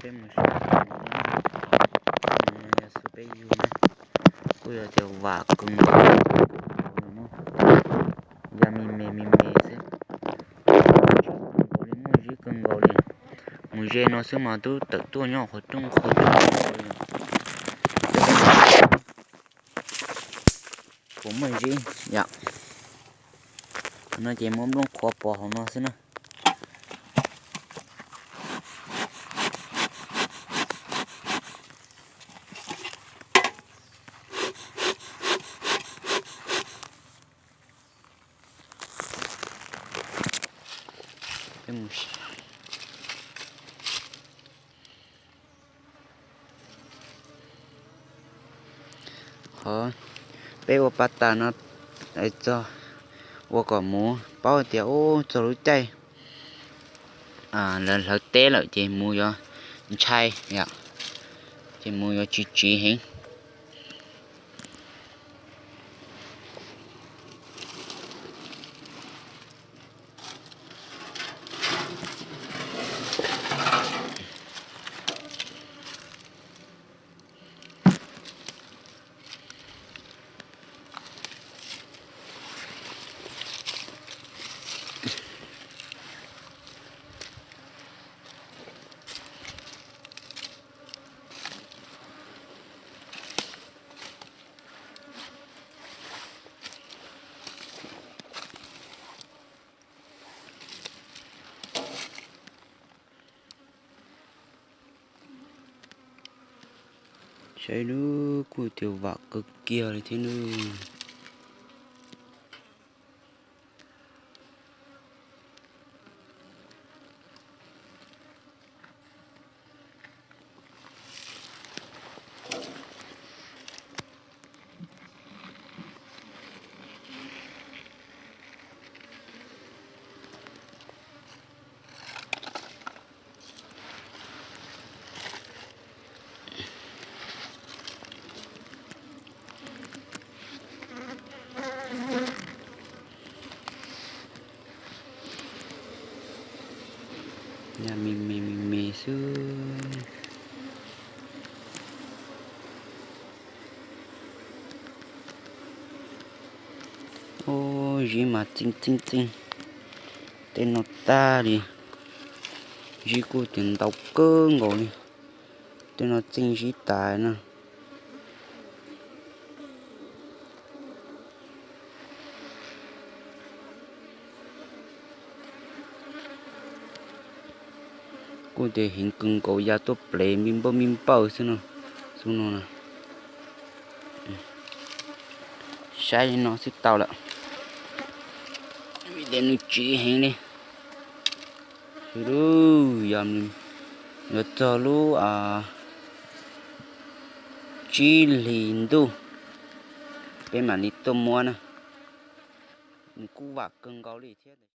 Peb mus saib, no yog xub peb yug na, kuj yog tias vam kawg nkaus, ya me me me me xwb. Kawg nkaus li, muaj zib kawg nkaus li. Mus ze no xwb mas twb tawm tuaj nyob qhov rooj qhov rooj li. Puas muaj zib yom? No ces muab nplooj qhuav pov hauv no xwb na. Qhov peb ua pa tas no txog, ua kom muv paub tias ub txog lub caij lawv hlawv teb lawm ces muv yuav ntshai, ces muv yuav tsiv tsiv heev. Saib lub kuj tias vam kawg kiag li thiab nawb. Yam me me me me xwb. Ub, zib mas txeej txeej txeej. Tej no tag li, zib kuj tias ntau kawg nkaus li. Tej no txeej zib tas na. Kuj tias heev kawg nkaus ya tuaj plev npij npawj npij npawj xwb no. Xub no na, saib li no xwb tau lawm, vim tias nws tsiv heev li. Xwb, yog yuav txog lub tsib hlis ntuj peb mam li tuaj muab na. Nws kuj vam kawg nkaus li thiab.